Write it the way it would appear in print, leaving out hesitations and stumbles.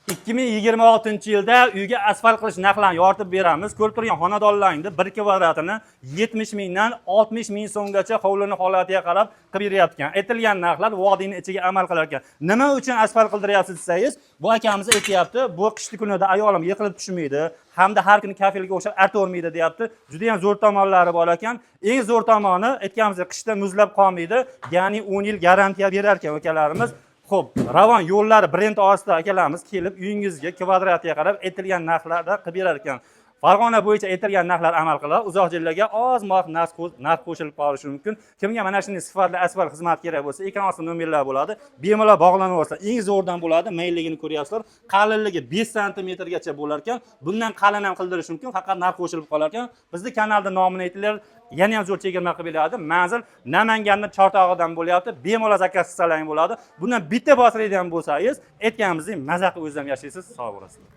2026-yilda uyga asfalt qilish narxlarini yoritib beramiz. Ko'rib turgan xonadonlarni bir kvadratini 70 mingdan 60 ming so'mgacha hovlini holatiga qarab qilib beryapti. Aytilgan narxlar vodiyni ichiga amal qilar ekan. Nima uchun asfalt qildiryapsiz desangiz, bu akamiz aytyapti, bu qishni kunida ayolim yiqilib tushmaydi hamda har kuni kafelga o'xshab artavermaydi deyapti. Juda ham zo'r tomonlari bor ekan. Eng zo'r tomoni, aytganimizdek, qishda muzlab qolmaydi, ya'ni 10 yil garantiya berar ekan akalarimiz. Xo'p, Ravon yo'llari brendi ostida akalarimiz kelib uyingizga kvadratiga qarab aytilgan narxlarda qilib berar ekan. Farg'ona bo'yicha aytilgan narxlar amal qiladi. Uzoq joylarga ozmoq narx qo'shilib qolishi mumkin. Kimga mana shunday sifatli asfalt xizmat kerak bo'lsa, ekran ostida nomerlar bo'ladi. Bemalol bog'lanib olsa, eng zo'rdan bo'ladi. Mayinligini ko'ryapsizlar. Qalinligi 5 santimetrgacha bo'lar ekan. Bundan qalin ham qildirish mumkin, faqat narx qo'shilib qolar ekan. Bizni kanalda nomini aytinglar, yana ham zo'r chegirma qilib beradi. Manzil Namanganning Chortog'idan bo'lyapti. Bemalol zakaz qilsalaring bo'ladi. Bundan bitta bostiradigan bo'lsangiz, aytganimizdek maza qilib o'zingiz ham yashaysiz, sog' bo'lasizlar.